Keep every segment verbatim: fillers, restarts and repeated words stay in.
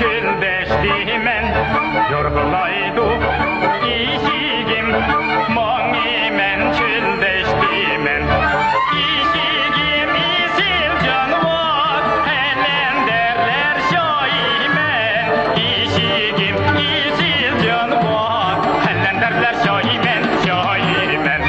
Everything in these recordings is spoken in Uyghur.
چۆلدەش دېمەن، يورغىلايدۇ ئىشىكىم، ماڭىمەن چۆلدەش دېمەن، ئىشىكىم ئېسىل جانىۋار، قەلەندەرلەر شايىمەن، ئىشىكىم ئېسىل جانىۋار، قەلەندەرلەر شايىمەن، شايىمەن.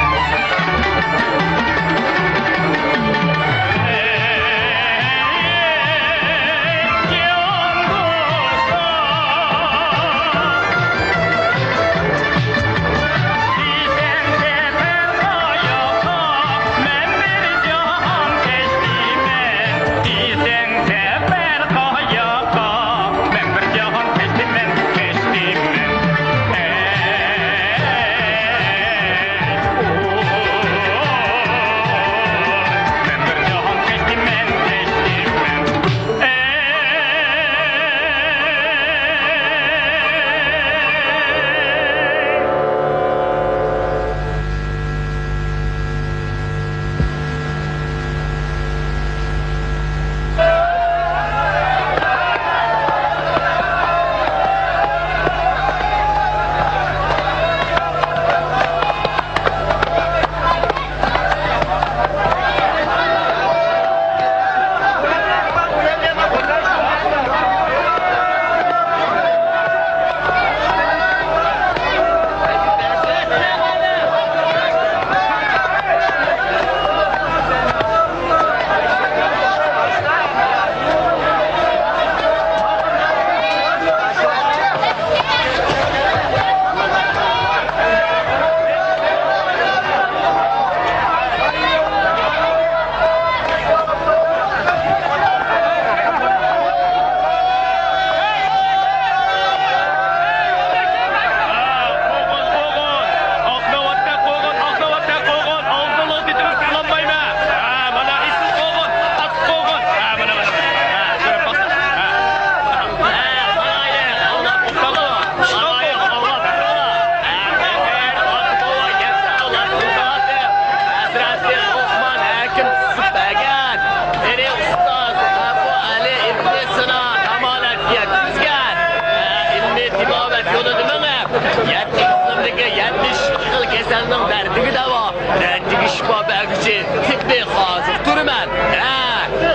يولىدا مېڭىپ، يەتتە قىسىمدىكى يەتمىش خىل كېسەلنىڭ دەردىگە داۋا، دەردىگە شىپا بەرگۈچى تېببىي خازىر تۇرىمەن. ھە،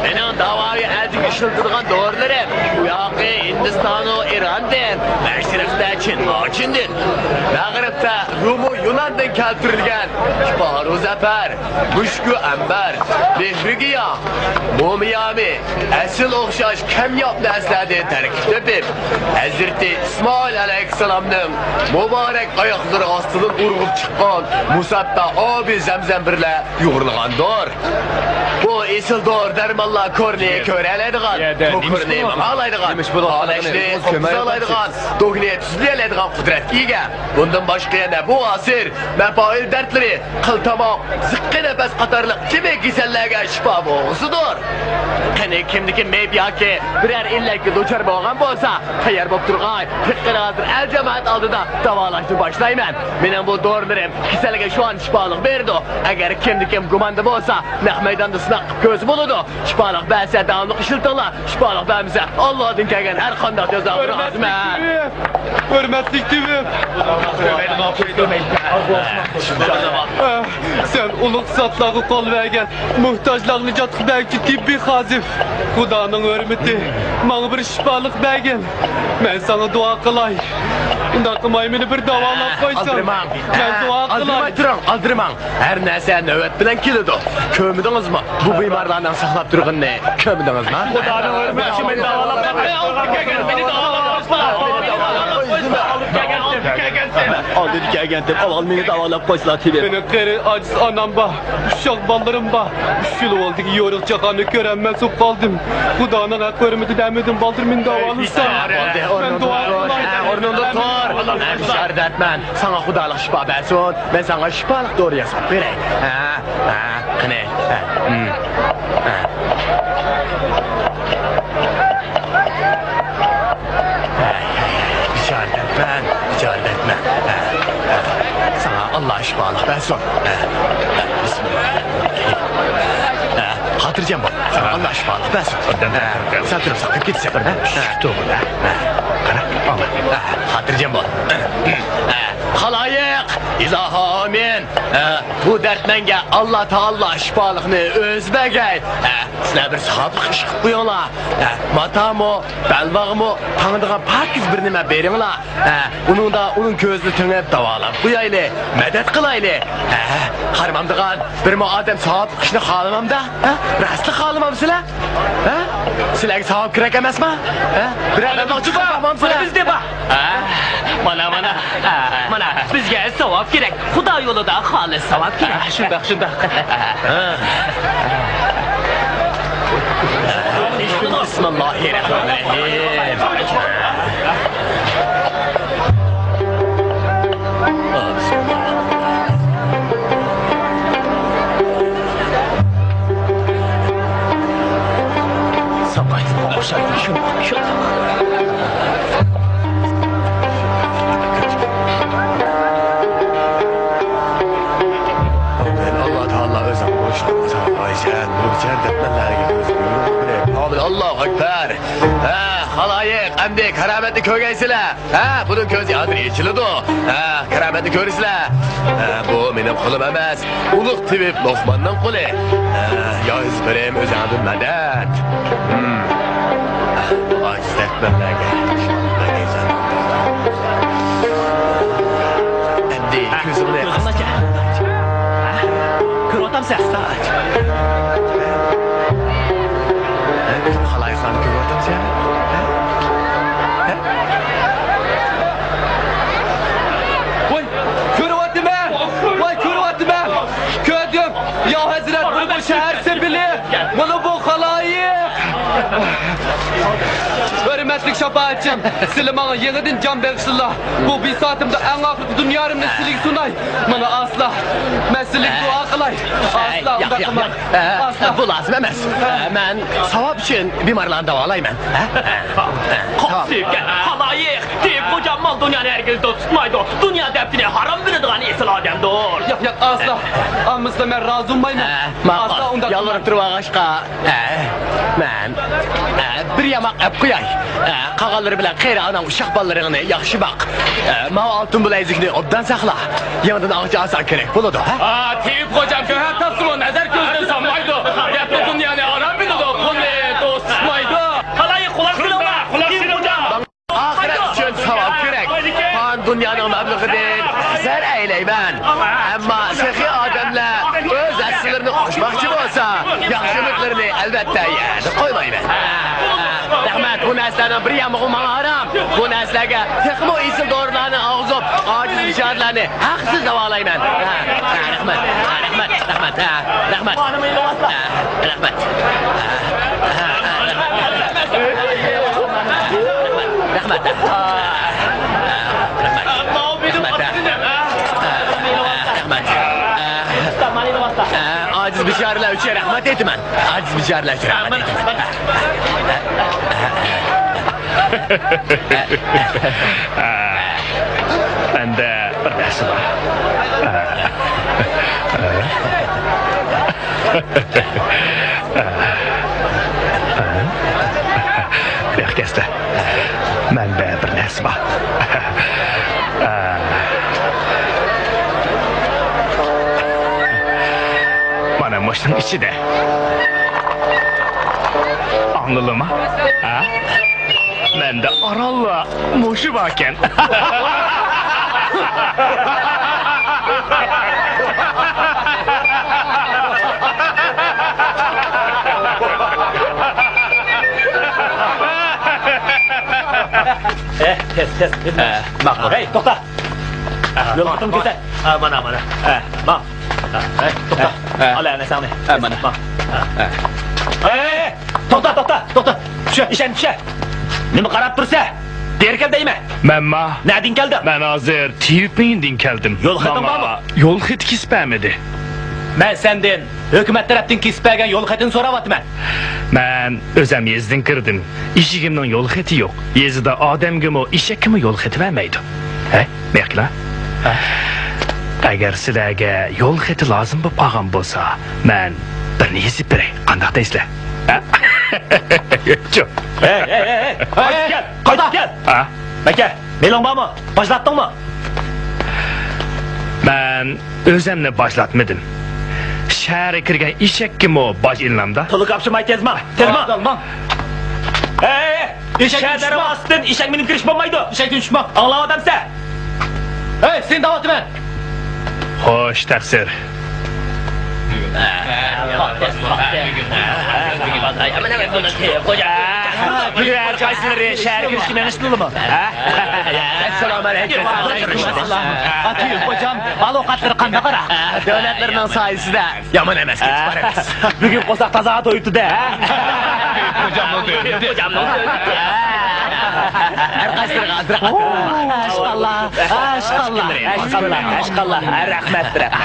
مېنىڭ داۋايى ئەتىگە ئىشلىتىدىغان دورىلىرىم بۇ ياقى ھىندىستانۇ ئىراندىن، مەشرىقتە چىن ماچىندىن، مەغرىبتە رومۇ يۇناندىن كەلتۈرۈلگەن شىپارۇ زەپەر، مۈشكۈ ئەمبەر، مېھرىگىياھ، مومىيامى، ئەسىل ئوخشاش كەمياپ نەرسىلەردىن تەركىب تېپىپ، ھەزرىتى ئىسمائىل ئەلەيھىسسالامنىڭ مۇبارەك ئاياقلىرى ئاستىدىن ئۇرغۇپ چىققان مۇسەپپە ئابى زەمزەم بىرلە يۇغۇرۇلغاندۇر. بۇ ئېسىل دورا دەرمانلار كورنى كۆرەلەيدىغان، بۇ كورنى ماڭالايدىغان، پالەچنى قوپقۇزالايدىغان، دوگنى تۈزلىيەلەيدىغان قۇدرەتكە ئىگە. بۇندىن باشقا يەنە بۇ ھاسىر مەپائىل دەردلىرى، قىلتاماق، زىققا نەپەس قاتارلىق كېمىك كېسەللەرگە شىپا بولغۇسىدۇر. قېنى، كىمدىكىم مېيىپ ياكى بىرەر ئىللەتكە دۇچار بولغان بولسا، تەييار بولۇپ تۇرغاي. پېقىر ھازىر ئەل جامائەت ئالدىدا داۋالاشنى باشلايمەن. مېنىڭ بۇ دورىلىرىم كېسەلگە شۇ ئاندىن شىپالىق بېرىدۇ. ئەگەر كىمدىكىم گۇماندا بولسا، نەق مەيداندا سىناققا كۆرسە بولىدۇ. شىپالىق بەرسە داۋاملىق ئىشلىتىڭلار. شىپالىق بەرمىسە، ئاللادىن كەلگەن ھەر قانداق جازاغا رازىمەن. ھۆرمەتلىك تېۋىپ! سەن ئۇلۇغ زاتلارغا قول بەرگەن، موھتاجلارغا نىجات بەرگۈچى تېببىي خازىم. خۇدانىڭ ھۆرمىتى، ماڭا بىر شىپالىق بەرگىن. مەن ساڭا دۇئا قىلاي. ئۇنداق قىلماي مېنى بىر داۋالاپ قويساڭ. ئالدىرىماڭ. مەن دۇئا قىلاي. ئالدىرىماي تۇرۇڭ، ئالدىرىماڭ. ھەر نەرسە نۆۋەت بىلەن كېلىدۇ. كۆرمىدىڭىزمۇ؟ بۇ بىمارلارنىڭ ساقلاپ تۇرغىنىنى كۆرمىدىڭىزمۇ؟ خۇدانىڭ ھۆرمىتى، مېنى داۋالاپ قويسا. ئالدىدا كەلگەنتىم، ئاۋۋال مېنى داۋالاپ قويسىلا، تېبىپ. مېنىڭ قېرى ئاجىز ئانام بار، ئۈچ شاخ بالىلىرىم بار. ئۈچ يىل بولدى يورۇق جاھاننى كۆرەلمەس بولۇپ قالدىم. خۇدانىڭ ھەق ھۆرمىتىدە ھەممىدىن بالدۇر مېنى داۋالىسا. بولدى، مەن ئورنۇڭدىن دۇئا تۇر. قىلاي. ھە، ئورنۇڭدىن تۇر. مەن بىشارەت ئەتمەن. ساڭا خۇدالىق شىپا بەرسۇن. مەن ساڭا شىپالىق دورا ياساپ بېرەي. ھە، ھە، قېنى. ھە، ھىم. ھە. ھە، ھە، ھە. بىشارەت ئەتمەن، بىشارەت ئەتمەن. ھە، ھە. ساڭا ئاللا شىپالىق بەرسۇن. ھە، ھە. بىسمىللا. ھە، خاتىرجەم بول. ساڭا ئاللا شىپالىق بەرسۇن. بىردەم ھە، سەل تۇرۇپ ساقىيىپ كېتىسەن. ھە؟ چۈشۈپ تۇرغۇن، ھە؟ ھە. قارا، ئاڭلا. ھە، خاتىرجەم بول. ھە، خالايىق، ئىلاھىم ئامىن. ھە، بۇ دەردمەنگە ئاللا تائالا شىپالىقنى ئۆزى بەرگەي. ھە، سىلەر بىر ساۋابلىق ئىش قىلىپ قويۇڭلار. ھە، ماتامۇ، بەلباغمۇ تاڭىدىغان پاكىز بىر نېمە بېرىڭلار. ھە، ئۇنىڭدا ئۇنىڭ كۆزىنى تېڭىپ داۋالاپ قويايلى، مەدەت قىلايلى. ھە، قارىمامدىغان بىرمۇ ئادەم ساۋابلىق ئىشنى خالىمامدا؟ ھە؟ راستلا خالىمامسىلەر؟ ھە؟ سىلەرگە ساۋاب كېرەك ئەمەسما؟ ھە؟ بىرەر مەبلەغ چىقىرىپ باقمامسىلەر؟ بىزدە بار. ھە؟ مانا، مانا. ھە، مانا، بىزگە ساۋاب كېرەك. خۇدا يولىدا خالىس ساۋاب كېرەك. ھە، شۇنداق، شۇنداق. ھە. بىسمىللاھىررەھمانىررەھىم. ساقايتىپ ئوخشايدۇ، شۇنداق، شۇنداق. ئاللا تائالا ئۆزۈڭ بوشلۇققا ساقلايسەن، بۇ بىچارە دەردمەنلەرگە ئۆزۈڭ يورۇق بېرىپ. ئامىن، ئاللاھۇ ئەكبەر. ھە، خالايىق، ئەمدى كارامەتنى كۆرگەيسىلەر. ھە، بۇنىڭ كۆزى ھازىر ئېچىلىدۇ. ھە، كارامەتنى كۆرىسىلەر. ھە، بۇ مېنىڭ قولۇم ئەمەس. ئۇلۇغ تېۋىپ لوقماننىڭ قولى. ھە، يا ھېزىرىم، ئۆزۈڭدىن مەدەت. ھىم. ئاجىز دەردمەنلەرگە ئەمدى كۆزۈڭنى ئاچ. كۆرۈۋاتامسەن؟ خالايىقلارنى كۆرۈۋاتامسەن؟ ۋاي، كۆرۈۋاتىمەن! ۋاي، كۆرۈۋاتىمەن! كۆردۈم! يا ھەزرەت، مانا بۇ شەھەر سېپىلى! مانا بۇ خالايىق! ھۆرمەتلىك شاپائەتچىم، سىلى ماڭا يېڭىدىن جان بېغىشلىلا. بۇ بىساتىمدا ئەڭ ئاخىرقى دۇنيارىمنى سىلىگە سۇناي. مانا ئاسلا، مەن سىلىگە دۇئا قىلاي. ئاسلا، ئۇنداق قىلماڭ. ئاسلا. بۇ لازىم ئەمەس. مەن ساۋاب ئۈچۈن بىمارلارنى داۋالايمەن. ھە؟ قاپ سۆيگەن خالايىق، تېۋىپ خوجام مال دۇنيانى ھەرگىز دوست تۇتمايدۇ. دۇنيا دەپتىنى ھارام بىلىدىغان ئېسىل ئادەمدۇر. ياق، ياق، ئاسلا. ئالمىسىلا مەن رازى بولمايمەن. ئاسلا، ئۇنداق قىلماڭ. يالۋۇرۇپ تۇرۇۋالغاچقا، ئە، مەن، ئە، بىر ياماق ئەپ قوياي. ئە، قالغانلىرى بىلەن قېرى ئاناڭ ئۇششاق بالىلىرىڭنى ياخشى باق. ئە، ماۋۇ ئالتۇن بىلەيزۈكنى ئوبدان ساقلا. يېڭىدىن ئاغچا ئالساڭ كېرەك بولىدۇ، ھە؟ ئا، تېۋىپ خوجام گۆھەر تاپسىمۇ نەزەر كۆزدىن سالمايدۇ. دەپتۇ دۇنيانى ئاران بىلىدۇ، قۇلنى دوست تۇتمايدۇ. خالايىق، قۇلاق سېلىڭلار! تېۋىپ خوجام! ئاخىرەت ئۈچۈن ساۋاب كېرەك. پان دۇنيانىڭ مەبلىغىدىن ھەزەر ئەيلەيمەن. ئەمما سېخىي ئادەملەر ئۆز ھەسسىلىرىنى قوشماقچى بولسا، ياخشى ئۈمىدلىرىنى ئەلۋەتتە يەردە قويمايمەن. رەھمەت، بۇ نەرسىلەرنىڭ بىر يامىقى ماڭا ھارام. بۇ نەرسىلەرگە تېخىمۇ ئېسىل دورىلارنى ئاغزۇپ، ئاجىز بىچارىلەرنى ھەقسىز داۋالايمەن. ھە، ھە، رەھمەت، ھە، رەھمەت، رەھمەت، ھە، رەھمەت. ھە، رەھمەت. ھە، ھە، رەھمەت. رەھمەت. رەھمەت. رەھمەت. ئاجىز بىچارىلەر ئۈچۈن رەھمەت ئېيتىمەن. ئاجىز بىچارىلەر ئۈچۈن رەھمەت ئېيتىمەن. مەندە بىر نەرسە بار. بېقىپ كەتسە، مەندە بىر نەرسە بار. مانا مۇشۇنىڭ ئىچىدە. ئاڭلىدىڭما؟ ھە؟ مەندە ئارانلا مۇشۇ باركەن. ئە، تېز، تېز، تېز. ئە، ماقۇل. ھەي، توختا. ئە، يول خېتىڭنى كۆرسەت. ئە، مانا، مانا. ئە، ماڭ. ئە، ھەي، توختا. ئە، ئە. ئال ئەنە ساڭنى. ئە، مانا. ماڭ. ئە. ئە. ئەي، توختا، توختا، توختا. چۈشە، ئىشەن، چۈشە. نېمە قاراپ تۇرسە؟ بېرى كەل دەيمەن. مەنما؟ نەدىن كەلدىڭ؟ مەن ھازىر تېۋىپ مېيىندىن كەلدىم. يول خېتىڭ بارمۇ؟ ماڭا يول خېتى كېسىپ بەرمىدى. مەن سەندىن ھۆكۈمەت تەرەپتىن كېسىپ بەرگەن يول خېتىنى سوراۋاتىمەن. مەن ئۆزەم يېزىدىن كىردىم. ئېشىكىمنىڭ يول خېتى يوق. يېزىدا ئادەمگىمۇ، ئېشەككىمۇ يول خېتى بەرمەيدۇ. ھە؟ مېيىقلا؟ ھە؟ ئەگەر سىلەرگە يول خېتى لازىم بولۇپ قالغان بولسا، مەن بىرنى يېزىپ بېرەي. قانداق دەيسىلەر؟ ھە؟ ھەي، ھەي، ھەي، ھەي! قايتىپ كەل! قايتىپ كەل! ھە؟ ئاكا، مېلىڭ بارمۇ؟ باجلاتتىڭمۇ؟ مەن ئۆزۈمنى باجلاتمىدىم. شەھەرگە كىرگەن ئېشەككىمۇ باج ئېلىنامدا؟ تولۇق ئاپشىماي، تېز ماڭ! تېز ماڭ! ھەي، ھەي، ھەي! ئېشەكتىن شەھەر دەرۋازىسىدىن ئېشەك مىنىپ كىرىشكە بولمايدۇ! ئېشەكتىن چۈشمەڭ! ئاڭلاۋاتامسەن؟ ھەي، سېنى دەۋاتىمەن! خوش، تەقسىر. بۈگۈن ھەر قايسىلىرى شەھەرگە كىرىشكە مېڭىشتىلىمۇ؟ ئەسسالامۇئەلەيكۇم. ئاتىيىپ خوجام، ئالاقەتلىرى قانداق ئارا؟ دۆلەتلىرىنىڭ سايىسىدە يامان ئەمەس، كېتىپ بارىمىز. بۈگۈن قورساق تازا تويۇپتۇ-دە. خوجامنىڭ تويى. خوجامنىڭ تويى. ھەر قايسىلىرىغا ئازراق. ئاشقاللا، ئاشقاللا. ئاشقاللا، ئاشقاللا. رەھمەت، رەھمەت.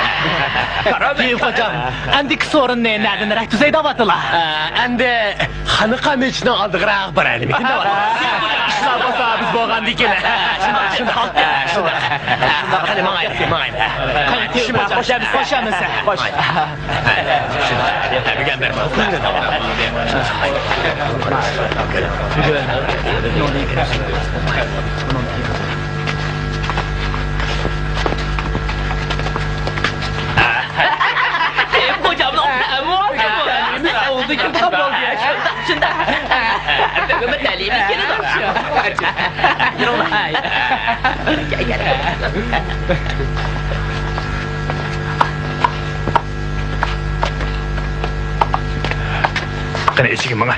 ئاتىيىپ خوجام، ئەمدىكى سورۇننى نەدىنرەك تۈزەي دەۋاتىلا؟ ئە، ئەمدى خانىقا مەسچىتىنىڭ ئالدىغىراق بارايلىمىكىن دەۋاتىلا. ئىشلار بولسا بىز بولغاندىكىن. شۇنداق، شۇنداق. قېنى ماڭايلى، ماڭايلى. قېنى، خوش ئەمىسە، خوش ئەمىسە. خوش. خوجامنىڭ تەمى بار. ئەمدى ئوغلى كىم بولدى؟ شۇنداق، شۇنداق. بۈگۈن بىر تەلىيىمىز كېلىدۇ. قېنى، ئىچىگە ماڭا.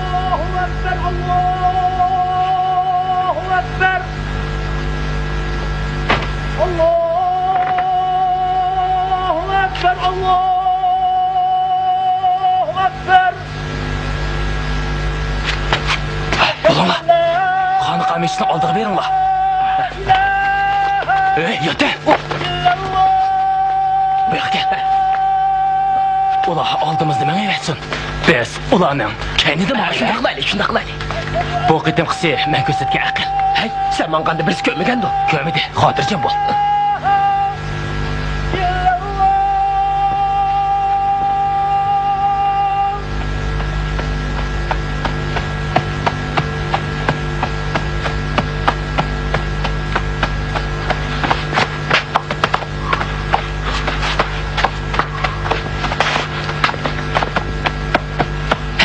الله أكبر، الله أكبر. الله أكبر، الله أكبر. بولۇڭلار. خانىقا مەسچىتىنىڭ ئالدىغا بېرىڭلار. ئەي، ياتە! بۇ ياققا كەل. ئۇلار ئالدىمىزدا مېڭىۋەرسۇن. بىز ئۇلارنىڭ كەينىدە ماڭايلى. شۇنداق قىلايلى، شۇنداق قىلايلى. بۇ قېتىمقىسى مەن كۆرسەتكەن ئەقىل. ھەي، سەن ماڭغاندا بىرسى كۆرمىگەندۇ؟ كۆرمىدى. خاتىرجەم بول.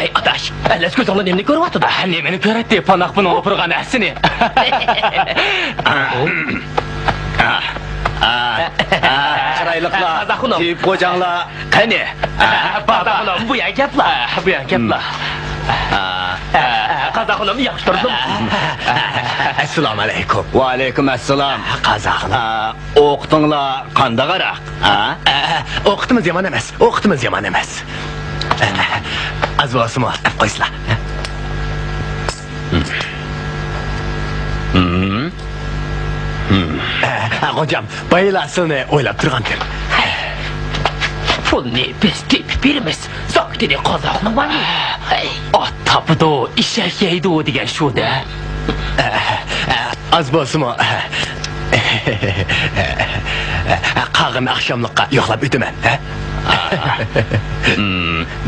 ھەي، ئاداش، ئەلەس كۆزۈڭلار نېمىنى كۆرۈۋاتىدۇ؟ ھە، نېمىنى كۆرەتتى؟ پاناق بۇنىڭ ئوپۇرغان ھەسسىنى. چىرايلىقلار، قازاق خانىم. تېيىپ غوجاڭلار، قېنى؟ قازاق خانىم، بۇ يەرگە كەپلا. بۇ يەرگە كەپلا. قازاق خانىم، ياخشى تۇردۇم. ئەسسالامۇ ئەلەيكۇم. ۋەئەلەيكۇم ئەسسالام. قازاق خانىم. ئوقىتىڭلار قانداقراق؟ ھە؟ ئە، ئوقىتىمىز يامان ئەمەس، ئوقىتىمىز يامان ئەمەس. ئە، ئاز بولسىمۇ ئەپ قويسىلا. ئە، غوجام، بايىلا سىلىنى ئويلاپ تۇرغانتىم. پۇلنى بىز تېپىپ بېرىمىز. زاكىتىنى قازاقنىڭ بارمۇ؟ ئات تاپىدۇ، ئېشەك يەيدۇ دېگەن شۇ-دە. ئاز بولسىمۇ، قالغىنىنى ئاخشاملىققا يوقلاپ ئۆتىمەن، ھە؟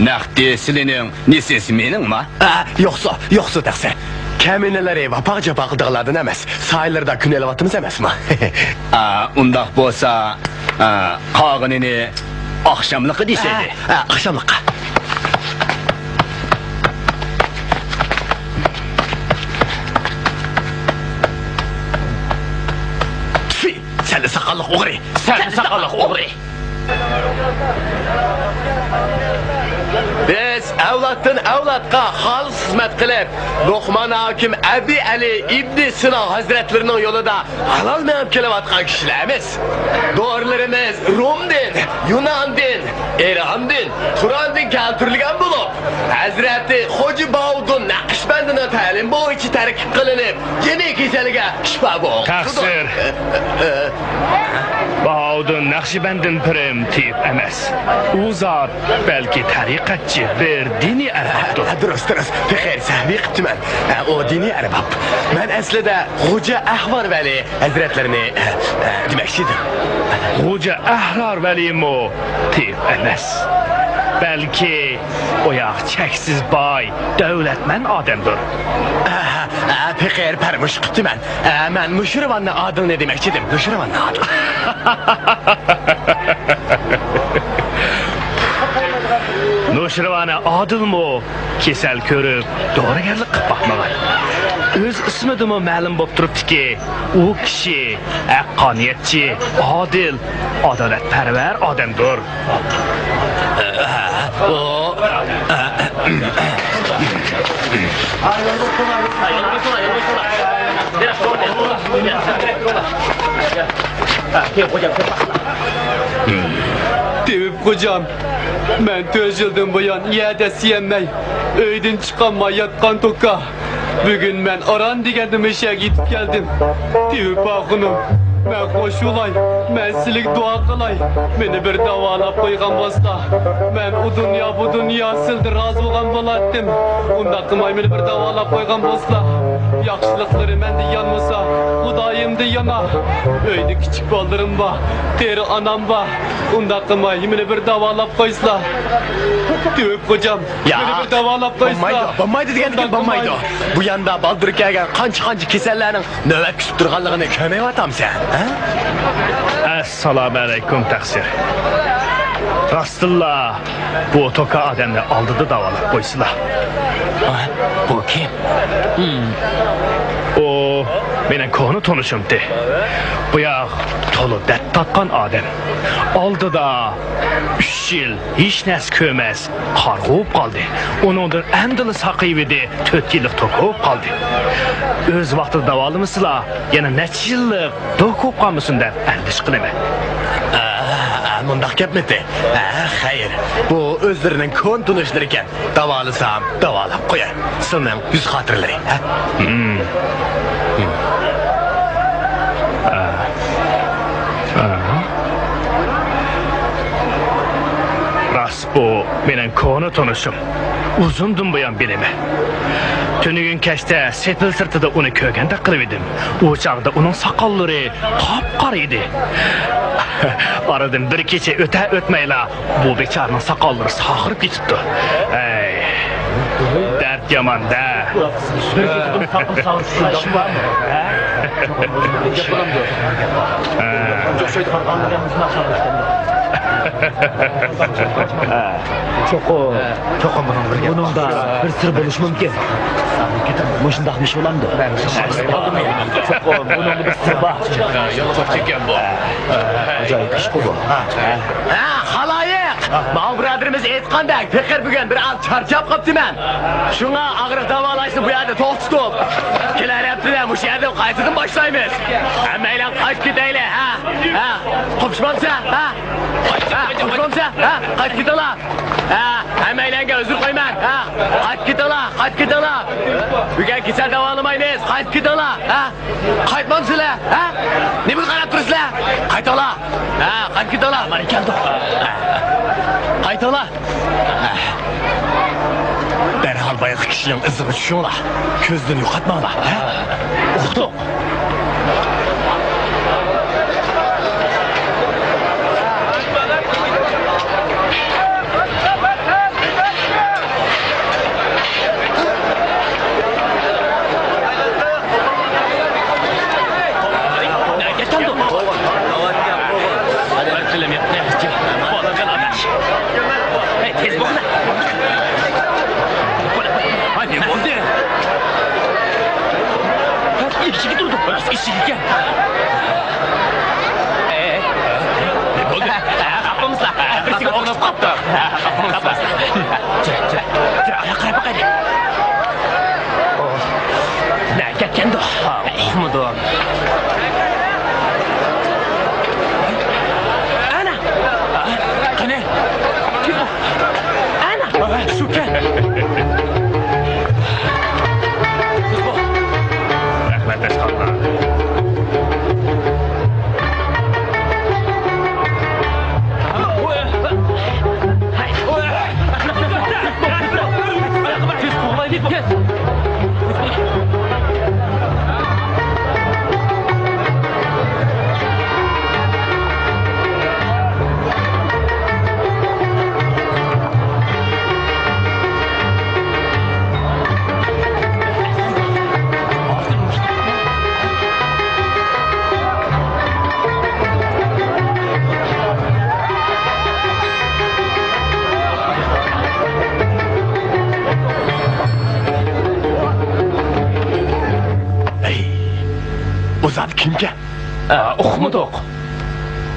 نەقتى سىلىنىڭ، نېسىسى مېنىڭما؟ يوقسۇ، يوقسۇ تەقسىر. كەمىنىلىرى ۋاپاغا جاپا قىلىدىغانلاردىن ئەمەس، سايىلىرىدا كۈن ئېلىۋاتىمىز ئەمەسمۇ؟ ئۇنداق بولسا، قالغىنىنى ئاخشاملىققا دېسەيلى. ھە، ھە، ئاخشاملىققا. تۈفى، سەللە ساقاللىق ئوغرى! سەللە ساقاللىق ئوغرى! بىز ئەۋلادتىن ئەۋلادقا خالىس خىزمەت قىلىپ، لوقمان ھاكىم ئەبى ئەلى ئىبنى سىنا ھەزرەتلىرىنىڭ يولىدا ھالال مېڭىپ كېلىۋاتقان كىشىلەرمىز. دورىلىرىمىز رومدىن، يۇناندىن، ئىراندىن، تۇراندىن كەلتۈرۈلگەن بولۇپ، ھەزرىتى خوجا باھاۋۇدۇن نەقىشبەندىنىڭ تەلىمى بويىچە تەركىب قىلىنىپ، جېنى كېسەلگە شىپا بولغان. تەقسىر. باھاۋۇدۇن نەقشىبەندىن پىرىم تېيىپ ئەمەس. ئۇ زات بەلكى تەرىقەتچى بىر دىنىي ئەربابتۇر. ھە، دۇرۇس، دۇرۇس. پېخىر سەھۋىي قىپتىمەن. ھە، ئۇ دىنىي ئەرباب. مەن ئەسلىدە خوجا ئەھۋار ۋەلى ھەزرەتلىرىنى، ھە، ھە، دېمەكچى ئىدىم. خوجا ئەھرار ۋەلىمۇ تېۋىپ ئەمەس. بەلكى ئۇ ياق چەكسىز باي، دەۋلەتمەن ئادەمدۇر. ھە، ھە، ھە، پېخىر پەرمۇش قىپتىمەن. ئە، مەن نۇشىرۋاننى ئادىلنى دېمەكچىدىم، نۇشىرۋاننى ئادىل. نۇشىرۋانى ئادىلمۇ كېسەل كۆرۈپ، دورىگەرلىك قىلىپ باقمىغان. ئۆز ئىسمىدىمۇ مەلۇم بولۇپ تۇرۇپتۇكى، ئۇ كىشى ھەققانىيەتچى، ئادىل، ئادالەتپەرۋەر ئادەمدۇر. تېۋىپ خوجام، مەن تۆت يىلدىن بۇيان يەردە سىيەنمەي، ئۆيدىن چىقالماي ياتقان توكا. بۈگۈن مەن ئاران دېگەندە مەشەگە يېتىپ كەلدىم. تېۋىپ ئاخۇنۇم، مەن خوش بولاي، مەن سىلىگە دۇئا قىلاي. مېنى بىر داۋالاپ قويغان بولسا، مەن ئۇ دۇنيا، بۇ دۇنيا سىلدە رازى بولغان بولاتتىم. ئۇنداق قىلماي مېنى بىر داۋالاپ قويغان بولسا، ياخشىلىقلىرى مەندە يانمىسا، خۇدايىمدا يانا. ئۆيدە كىچىك بالىلىرىم بار، قېرى ئانام بار. ئۇنداق قىلماي مېنى بىر داۋالاپ قويسىلا. تېۋىپ خوجام، يا، مېنى بىر داۋالاپ قويسىلا. بولمايدۇ، بولمايدۇ دېگەندىكىن بولمايدۇ. بۇ ياندا بالدۇر كەلگەن قانچە-قانچە كېسەللەرنىڭ نۆۋەت كۈتۈپ تۇرغانلىقىنى كۆرمەيۋاتامسەن، ھە؟ ئەسسالامۇ ئەلەيكۇم، تەقسىر. راستتىنلا بۇ توكا ئادەمنى ئالدىدا داۋالاپ قويسىلا. ھە؟ بۇ كىم؟ ئۇ مېنىڭ كونا تونۇشۇمتى. بۇ ياق تولا دەرد تارتقان ئادەم. ئالدىدا ئۈچ يىل ھېچ نەرسە كۆرمەس، قارىغۇ بولۇپ قالدى. ئۇنىڭدىن ئەمدىلا ساقىيىۋىدى، تۆت يىللىق توكا بولۇپ قالدى. ئۆز ۋاقتىدا داۋالىمىسىلا، يەنە نەچچە يىللىق دوكا بولۇپ قالمىسۇن دەپ ئەندىشە قىلىمەن. ئە، ئە، مۇنداق گەپمىتى؟ ئە، خەير، بۇ ئۆزلىرىنىڭ كونا تونۇشلىرىكەن. داۋالىسام، داۋالاپ قوياي. سىلىنىڭ يۈز خاتىرىلىرى، ھە؟ ھىم. ھىم. ئا. ئا. راست، بۇ مېنىڭ كونا تونۇشۇم. ئۇزۇندىن بۇيان بىلىمەن. تۈنۈگۈن كەچتە سېپىل سىرتىدا ئۇنى كۆرگەندەك قىلىۋىدىم. ئۇ چاغدا ئۇنىڭ ساقاللىرى قاپقارا ئىدى. ئارىدىن بىر كېچە ئۆتە-ئۆتمەيلا بۇ بىچارىنىڭ ساقاللىرى ساغىرىپ كېتىپتۇ. ئەي، دەرد يامان-دە. بىر كېچىدىن ساقال ساغىرىپ كېتىدىغان ئىش بارمۇ؟ ھە؟ ھە. چوقۇم، چوقۇم بۇنىڭ بىر گەپ بار. بۇنىڭدا بىر سىر بولۇشى مۇمكىن. مۇشۇنداق ئىش بولامدۇ؟ چوقۇم بۇنىڭدا بىر سىر بار. يالغۇز ئىكەن بۇ. ئاجايىپ ئىشقۇ بۇ. ھە، خالايىق! ماۋۇ بۇرادىرىمىز ئېيتقاندەك، پېقىر بۈگۈن بىر ئاز چارچاپ قاپتىمەن. شۇڭا ئاغرىق داۋالاشنى بۇ يەردە توختىتىپ، كېلەر ھەپتىدە مۇشۇ يەردىن قايتىدىن باشلايمىز. ھەممەيلەن قاچىپ كېتەيلى، ھە؟ ھە؟ قوپۇشمامسە، ھە؟ ھە؟ قوپۇشمامسە، ھە؟ قايتىپ كېتىڭلار. ھە، ھەممەيلەنگە ئۆزۈر قويىمەن. ھە، قايتىپ كېتىڭلار، قايتىپ كېتىڭلار. بۈگۈن كېسەل داۋالىمايمىز، قايتىپ كېتىڭلار. ھە، قايتمامسىلەر؟ ھە، نېمىگە قاراپ تۇرىسىلەر؟ قايتىڭلار. ھە، قايتىپ كېتىڭلار. مانا كەلدۇق. ھە، قايتىڭلار. ھە. دەرھال بايىقى كىشىنىڭ ئىزىغا چۈشۈڭلار. كۆزدىن يوقاتماڭلار. ھە؟ ئۇقتۇق. ھەي، تېز بولغىنا. ھاي، نېمە بولدى؟ ئىشىكى تۇرىدۇ. راست ئىشىك ئىكەن. ئەي، نېمە بولدى؟ قاپىمىزلا. بىرسىگە ئوخشاپ قاپتۇ. قاپىمىزلا. جۈر، جۈر، جۈر، ئاياغ قاراپ باقايلى. نەگە كەتكەندۇ؟ ئۇقمىدۇم. ئەنە! قېنى؟ ئەنە! شۇكەن! رەھمەت، ئەشقاللا. بۇ زادى كىمكەن؟ ئا، ئۇقمىدۇق.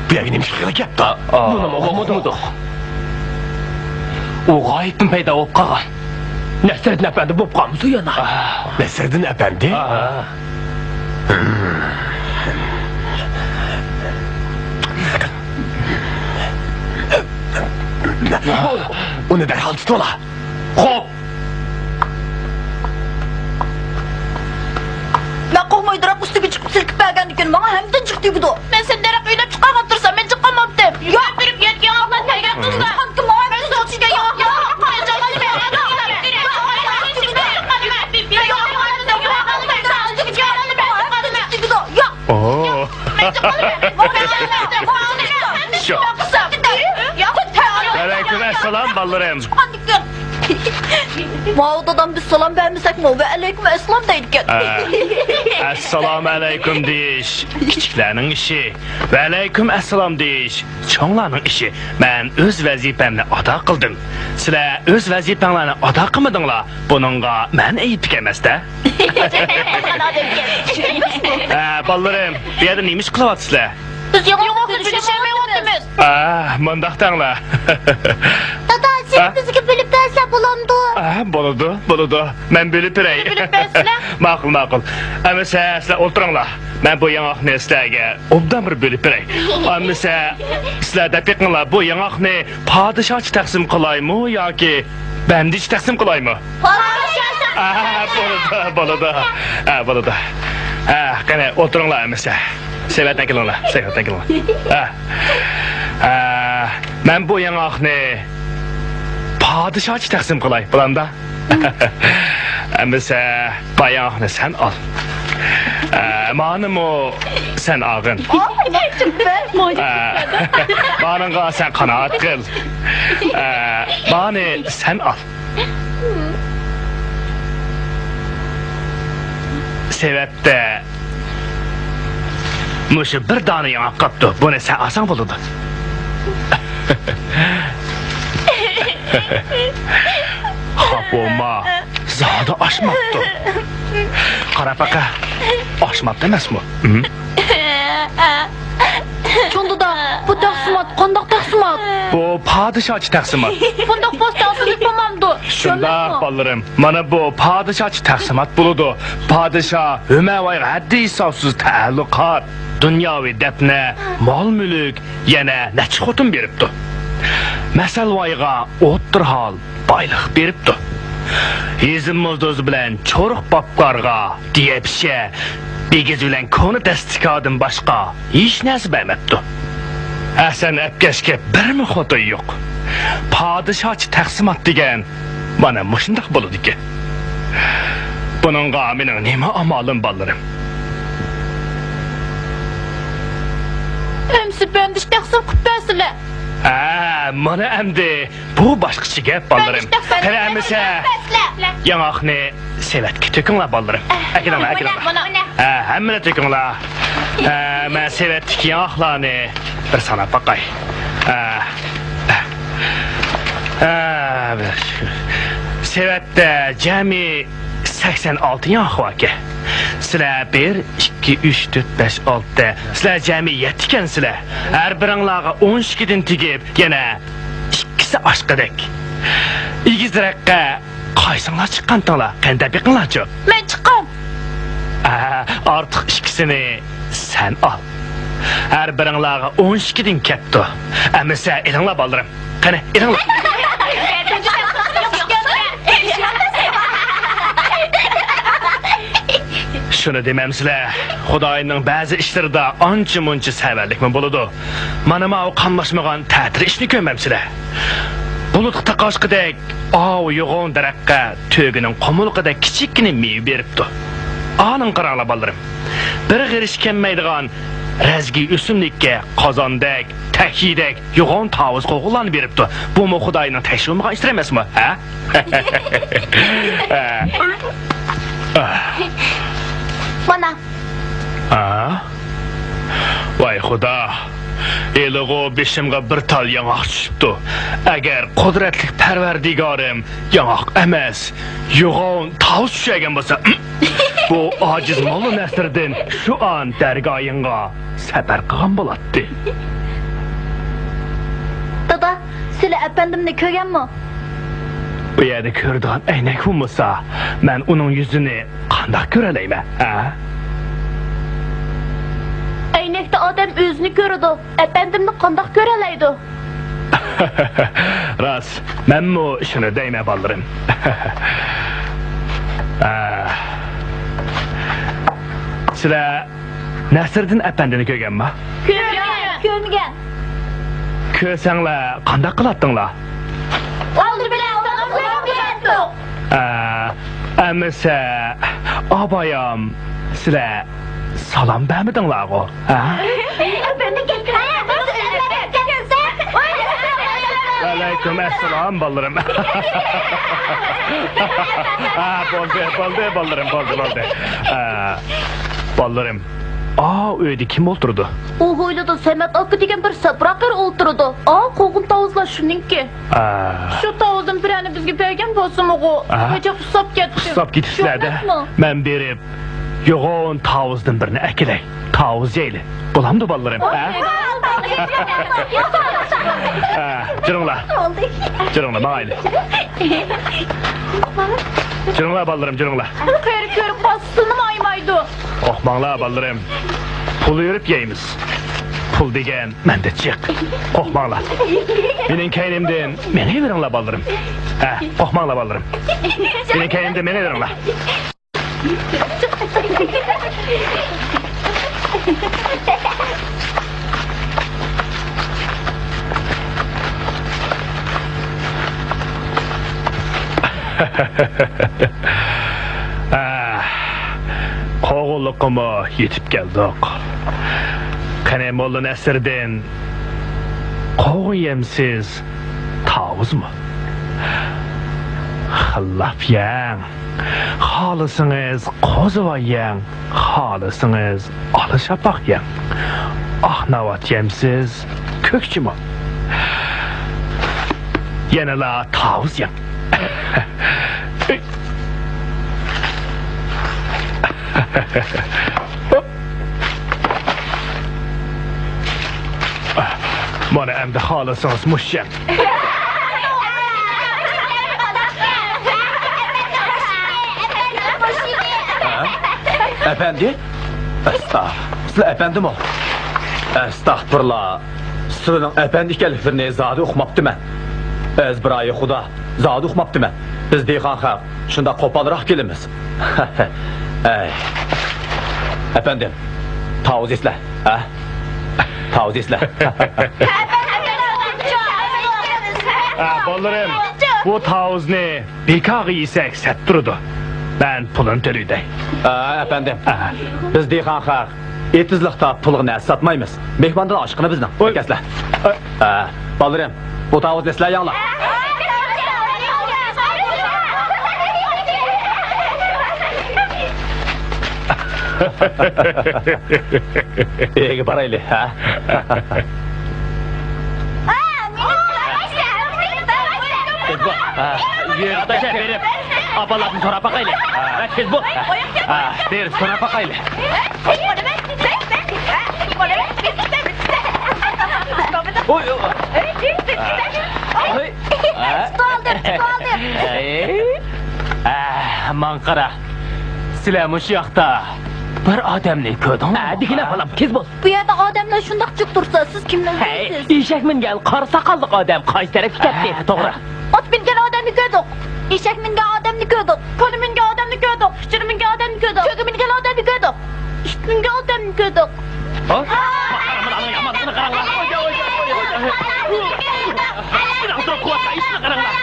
بۇ يەرگە نېمە ئىش قىلغىلى كەپتۇ؟ ئا، ئا، بۇنىمۇ ئۇقمىدۇق. ئۇ غايىبتىن پەيدا بولۇپ قالغان. نەسىردىن ئەپەندى بولۇپ قالمىسۇن يەنە. ئا. نەسىردىن ئەپەندى؟ ئا. ئۇنى دەرھال تۇتۇڭلار. خوپ. مەن قوغمايدۇراپ ئۈستىگە چىقىپ سىلكىپ بەرگەندىكىن ماڭا ھەمدىن جىق تېگىدۇ. مەن سەندەك ئۆيلەپ چىقارغان تۇرسام، مەن جىق قالماپتىم. ياق. بېرىپ يەتكەن ئاقلار تەييار قىلسا. مەن ۋەئەلەيكۇم ئەسسالام، بالىلىرىم. ماۋۇ دادام بىز سالام بەرمىسەكمۇ ۋەئەلەيكۇم ئەسسالام دەيدىكەن. ئە، ئەسسالامۇ ئەلەيكۇم دېيىش كىچىكلەرنىڭ ئىشى، ۋەئەلەيكۇم ئەسسالام دېيىش چوڭلارنىڭ ئىشى. مەن ئۆز ۋەزىپەمنى ئادا قىلدىم. سىلەر ئۆز ۋەزىپەڭلارنى ئادا قىلمىدىڭلار. بۇنىڭغا مەن ئەيىبلىك ئەمەس-دە. ئە، بالىلىرىم، بۇ يەردە نېمە ئىش قىلىۋاتىسىلەر؟ بىز ياڭاقنى بۆلۈشەلمەيۋاتىمىز. ئە، مۇنداق دەڭلار. دادا، سىز بىزگە بۆلۈپ بەرسە بولامدۇ؟ ئە، بولىدۇ، بولىدۇ. مەن بۆلۈپ بېرەي. بۆلۈپ بەرسىلە. ماقۇل، ماقۇل. ئەمىسە سىلەر ئولتۇرۇڭلار. مەن بۇ ياڭاقنى سىلەرگە ئوبدان بىر بۆلۈپ بېرەي. ئەمىسە سىلەر دەپ بېقىڭلار، بۇ ياڭاقنى پادىشاھچە تەقسىم قىلايمۇ ياكى بەندىچە تەقسىم قىلايمۇ؟ پادىشاھچە. ئە، بولىدۇ، بولىدۇ. ئە، بولىدۇ. ئە، قېنى، ئولتۇرۇڭلار ئەمىسە. سېۋەتنى كېلىڭلار، سېۋەتنى كېلىڭلار. ئە، ئە، مەن بۇ ياڭاقنى پادىشاھچە تەقسىم قىلاي، بولامدا؟ ئەمىسە، باياقنى سەن ئال. ئە، مانىمۇ سەن ئالغىن. ئە، مانىڭغا سەن قانائەت قىل. ئە، مانى سەن ئال. سېۋەتتە مۇشۇ بىر دانە ياڭاق قاپتۇ. بۇنى سەن ئالساڭ بولىدۇ. خاپا بولما، زادى ئاشماپتۇ. قارا پەقە، ئاشماپتۇ ئەمەسمۇ؟ ھە؟ چوڭ دادا، بۇ تەقسىمات قانداق تەقسىمات؟ بۇ پادىشاھچە تەقسىمات. بۇنداق بولسا تەڭسىزلىك بولمامدۇ؟ شۇنداق، بالىلىرىم. مانا بۇ پادىشاھچە تەقسىمات بولىدۇ. پادىشاھ ھۆمەۋايغا ھەددى ھېسابسىز تەئەللۇقات، دۇنياۋى دەپنە، مال-مۈلۈك، يەنە نەچچە خوتۇن بېرىپتۇ. مەسەلۋايغا ئوتتۇرا ھال بايلىق بېرىپتۇ. ھېزىم مۇزدۇز بىلەن چورۇق باپقارغا دىيەپشە، بىگىز بىلەن كونا دەستىكادىن باشقا ھېچ نەرسە بەرمەپتۇ. ھەسەن ئەپكەشكە بىرمۇ خوتۇن يوق. پادىشاھچە تەقسىمات دېگەن مانا مۇشۇنداق بولىدىكەن. بۇنىڭغا مېنىڭ نېمە ئامالىم، بالىلىرىم؟ ئەمسە بەندىچە تەقسىم قىلىپ بەرسىلە. ھە، مانا ئەمدى بۇ باشقىچە گەپ، بالىلىرىم. قېنى ئەمىسە ياڭاقنى سېۋەتكە تۆكۈڭلار، بالىلىرىم. ئەكېلىڭلار، ئەكېلىڭلار. ھە، ھەممىنى تۆكۈڭلار. ھە، مەن سېۋەتتىكى ياڭاقلارنى بىر ساناپ باقاي. ھە. ھە، بىر. سېۋەتتە جەمئىي سەكسەن ئالتە ياڭاق باركەن. سىلەر بىر، ئىككى، ئۈچ، تۆت، بەش، ئالتە. سىلەر جەمئىي يەتتىكەنسىلەر. ھەر بىرىڭلارغا ئون ئىككىدىن تېگىپ، يەنە ئىككىسى ئاشقىدەك. ئېگىز رەققە قايسىڭلار چىققانتىڭلار؟ قېنى دەپ بېقىڭلارچۇ. مەن چىققان. ئە، ئارتۇق ئىككىسىنى سەن ئال. ھەر بىرىڭلارغا ئون ئىككىدىن كەپتۇ. ئەمىسە ئېلىڭلار، بالىلىرىم. قېنى، ئېلىڭلار. شۇنى دېمەمسىلەر، خۇداينىڭ بەزى ئىشلىرىدا ئانچە-مۇنچە سەۋەنلىكمۇ بولىدۇ. مانا ماۋۇ قاملاشمىغان تەتۈر ئىشنى كۆرمەمسىلەر؟ بۇلۇتقا تاقاشقىدەك ئاۋۇ يوغان دەرەخكە تۆگىنىڭ قومۇلىقىدەك كىچىككىنە مېۋە بېرىپتۇ. ئانىڭغا قاراڭلار، بالىلىرىم. بىر غېرىشكە كەلمەيدىغان رەزگىي ئۆسۈملۈككە قازاندەك، تەكشىدەك يوغان تاۋۇز قوغۇنلارنى بېرىپتۇ. بۇمۇ خۇداينىڭ تەكشى بولمىغان ئىشلىرى ئەمەسمۇ، ھە؟ مانا. ھە؟ ۋاي خۇدا! ھېلىغۇ بېشىمغا بىر تال ياڭاق چۈشۈپتۇ. ئەگەر قۇدرەتلىك پەرۋەردىگارىم ياڭاق ئەمەس، يوغان تاۋۇز چۈشۈرگەن بولسا، بۇ ئاجىز موللا نەسىردىن شۇ ئان دەرگاھىڭغا سەپەر قىلغان بولاتتى. دادا، سىلە ئەپەندىمنى كۆرگەنمۇ؟ بۇ يەردە كۆرىدىغان ئەينەك بولمىسا، مەن ئۇنىڭ يۈزىنى قانداق كۆرەلەيمەن، ھە؟ ئەينەكتە ئادەم ئۆزىنى كۆرىدۇ، ئەپەندىمنى قانداق كۆرەلەيدۇ؟ راست، مەنمۇ شۇنى دەيمەن، بالىلىرىم. ئە، سىلەر نەسىردىن ئەپەندىنى كۆرگەنما؟ كۆرگەن. كۆرمىگەن. كۆرسەڭلار، قانداق قىلاتتىڭلار؟ ئالدى بىلەن سالام بېرەتتۇق. ئە، ئەمىسە، ئابايام، سىلەر سالام بەرمىدىڭلارغۇ، ھە؟ ئەپەندى كەلدى. ۋەئەلەيكۇم ئەسسالام، بالىلىرىم. ھە، بولدى، بولدى، بالىلىرىم، بولدى، بولدى. ئە، بالىلىرىم، ئا، ئۆيدە كىم ئولتۇرىدۇ؟ ئۇ ھويلىدا سەمەت ئاكا دېگەن بىر سەپراق ئېرى ئولتۇرىدۇ. ئا، قوغۇن تاۋۇزلار شۇنىڭكى. ئا. شۇ تاۋۇزدىن بىرەرنى بىزگە بەرگەن بولسىمىغۇ. ئا. ئەجەب ئۇسساپ كەتتى. ئۇسساپ كېتىپسىلەردە. شۇنداقمۇ؟ مەن بېرىپ، يوغان تاۋۇزدىن بىرنى ئەكېلەي. تاۋۇز يەيلى. بولامدۇ، بالىلىرىم؟ ھە؟ ھە، جۈرۈڭلار. جۈرۈڭلار، ماڭايلى. جۈرۈڭلار، بالىلىرىم، جۈرۈڭلار. قېرى كۆرۈپ قالسا تىلىنىمۇ ئايىمايدۇ. قورقماڭلار، بالىلىرىم. پۇل ئېرىپ يەيمىز. پۇل دېگەن مەندە جىق. قورقماڭلار. مېنىڭ كەينىمدىن مېڭىۋېرىڭلار، بالىلىرىم. ھە، قورقماڭلار، بالىلىرىم. مېنىڭ كەينىمدىن مېڭىۋېرىڭلار. ئاھ، قوغۇنلۇققىمۇ يېتىپ كەلدۇق. قېنى، موللا نەسىردىن، قوغۇن يەمسىز، تاۋۇزمۇ؟ خىللاپ يەڭ. خالىسىڭىز قوزىۋاي يەڭ، خالىسىڭىز ئالا شاپاق يەڭ. ئاق ناۋات يەمسىز، كۆكچىمۇ. يەنىلا تاۋۇز يەڭ. مانا ئەمدى خالىسىڭىز مۇشۇ يەڭ. ھە؟ ئەپەندى؟ ئەستا-، سىلەر ئەپەندىمۇ؟ ئەستەغپۇرۇللا. سىلەرنىڭ ئەپەندى ئىكەنلىكلىرىنى زادى ئۇقماپتىمەن. ئەزبىرايى خۇدا، زادى ئۇقماپتىمەن. بىز دېھقان خەق شۇنداق قوپالراق كېلىمىز. ئەي. ئەپەندىم، تاۋۇز يەيسىلەر، ھە؟ تاۋۇز يەيسىلەر. ھە، بالىلىرىم، بۇ تاۋۇزنى بىكارغا يېسەك سەت تۇرىدۇ. مەن پۇلىنى تۆلىيدەي. ئە، ئەپەندىم، ئە، بىز دېھقان خەق ئېتىزلىقتا پۇلغا نەرسە ساتمايمىز. مېھماندىن ئاشقىنى بىزنىڭ. ئوي. ئەكەسلە. ئە، بالىلىرىم، بۇ تاۋۇزنى سىلەر يەڭلار. ئۆيگە بارايلى، ھە؟ تېز بول. ھە. يۈر، تاشلاپ بېرىپ، ئاپىلاردىن سوراپ باقايلى. ھە، تېز بول. ھە، بېرىپ سوراپ باقايلى. ئوي، ئوي. ئوي. ھە؟ تۇتۇۋالدىم، تۇتۇۋالدىم. ئەي. ئە، ماڭا قارا. سىلەر مۇشۇ ياقتا بىر ئادەمنى كۆردۈڭلارمۇ؟ ئە، دېگىنە بالام، تېز بول. بۇ يەردە ئادەملەر شۇنداق جىق تۇرسا، سىز كىمنى ھەي، ئىزدەيسىز؟ ئېشەك مىنگەن قارا ساقاللىق ئادەم قايسى تەرەپكە كەتتى؟ ھە، توغرا. ئات مىنگەن ئادەمنى كۆردۇق. ئېشەك مىنگەن ئادەمنى كۆردۇق. كونا مىنگەن ئادەمنى كۆردۇق. ئۇچۇر مىنگەن ئادەمنى كۆردۇق. تۆگە مىنگەن ئادەمنى كۆردۇق. ئىت مىنگەن ئادەمنى كۆردۇق. ھە؟ قاراڭلار، يامانلىقىنى قاراڭلار. ئوي، ئوي، ئوي، ئوي، ئوي. ئىشقىلىپ تۇرۇپ قۇۋۋەتلەر، ئىشقىلىپ قاراڭلار.